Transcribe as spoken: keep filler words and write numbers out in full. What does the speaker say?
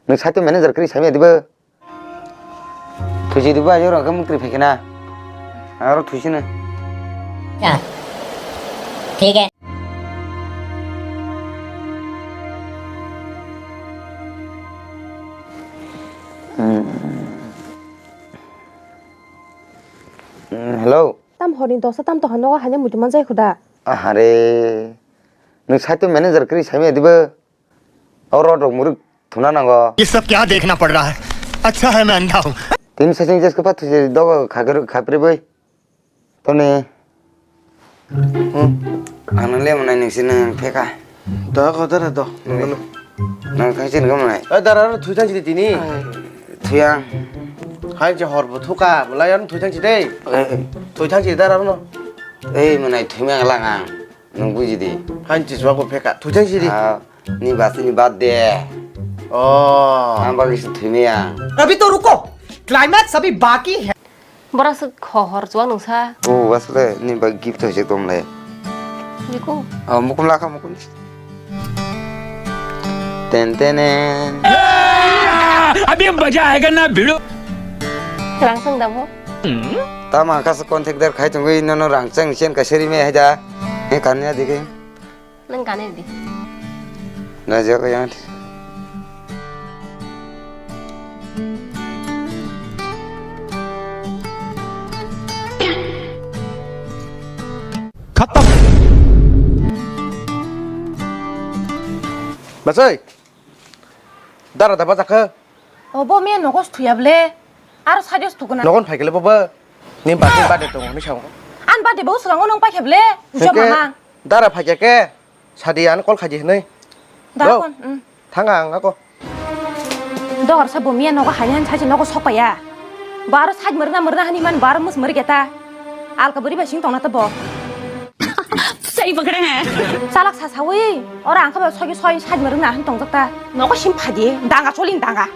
Nwng site manager kwrwi saimaya dibo? Thuisi dibo, ayo rang khe mukri phaikhe na. Aro thuisi no. Ah, ठीक है। Hmm. Hmm, hello. Tam horni dosa tam toha nogo haino muitu manjai khuda. Ahare. Nwng site manager kwrwi saimaya dibo? O rot rok mwrwk thuna nango. ये सब क्या देखना पड़ रहा है? अच्छा है मैं अंधा हूँ। Tini saching jesko pa thusi dogo khagru khapri boi. Toni. Hmm. Ano le mwnai nungsi nang pheka. Do ko dara do. Nang khangsi nang mwnai. Ai dara no thui thang si tini. Thuya. Hai je hor bo thuka, lai ano thui thang si dei. Eh, eh. Thui thang si dara no. Ei mwnai thumya lang ang. Nung buji di. Hanchi swa ko pheka. Thuchang sidi. Ah, ni bas ni bad de. Oh. Ang bagi se thumya. अभी तो रुको, क्लाइमैक्स अभी बाकी है। Bora se khohor chuang nungsa. Oh, bas le ni bag gift hoise tom le. Niko. Oh, mukum lakha mukum. Ten tenen. अभी मजा आएगा ना भिड़ो। Rang sung damo. Tamo ang kasa contact der khai tongwi nono rang chang chen kaisa ri me haida. He kanya dikhe. Nang kanya di. Na jaga yang. Khatam. Basai. Dara da bajakha. Obo miya nogo thuya ble. Aro sajo thukuna. Nogon phaikele bobo. Ni bade bade tongo ni sao. An bade bo sulango nong paikhe ble. Ujo mama. Dara phaikya ke. Sadi an kol khaji hinui. Da kon. Thanga ang ako. Dor sa bo miya nogo hani han saji nogo sokpaya. Baro saj murna murna hani man baro mus murgeta. Alka buri basing tongna to bo. सही पकड़े हैं। Chalak sa sawi, ora ang kha ba sogi soi saj murna han tongjak ta. Nogo sim phadi, danga choling danga.